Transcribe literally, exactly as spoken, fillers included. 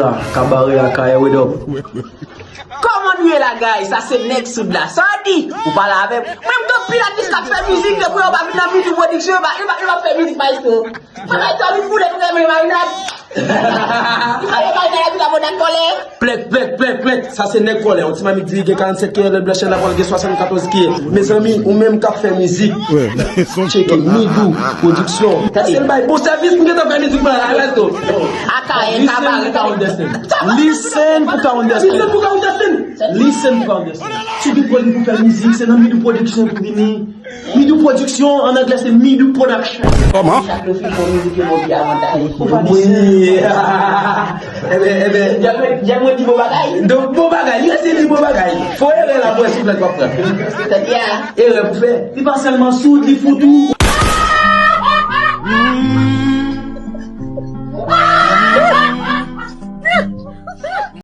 Kabare a kay, what up? Kòman nou ye la, guys? Sa se nèg soud la. Sa di, ou pale avè m. Mwen, m gen anpil atis k ap fè mizik, depi yo pa vin nan Midou Production, yo pa, yo pa, yo pa fè mizik, maestro. Mwen, maestro, vin boule pou renmen marinad. Li fè yo marinad, epi la, mwen, nan kòlè. Plèk, plèk, plèk, plèk. Sa se nèg kòlè. Yon ti mamit di gen karannsèt K L L blanch la pral gen swasannkatòz K. Mezanmi, ou menm k ap fè mizik, tcheke Midou Production. Èske l bay bon sèvis? M gentan fè mizik mwen la, let's go. Akayè, Kabare, Kabare. Listen pou Count Destiny. Listen pou Count Destiny. Listen pou Count Destiny. Si w gen pwoblèm pou fè mizik, se nan Midou Production pou vini. Midou Production, an anglè se Midou Production. Kòman? Chak yo fin fè mizik yo bon pi avantaj. Wi. Eben, eben. Jèm di bon bagay. Donk, bon bagay. Li rete di bon bagay. Fò erè la pou wè si w pran. Tande a. Erè pou fè. Li pa sèlman soud, li fou tou.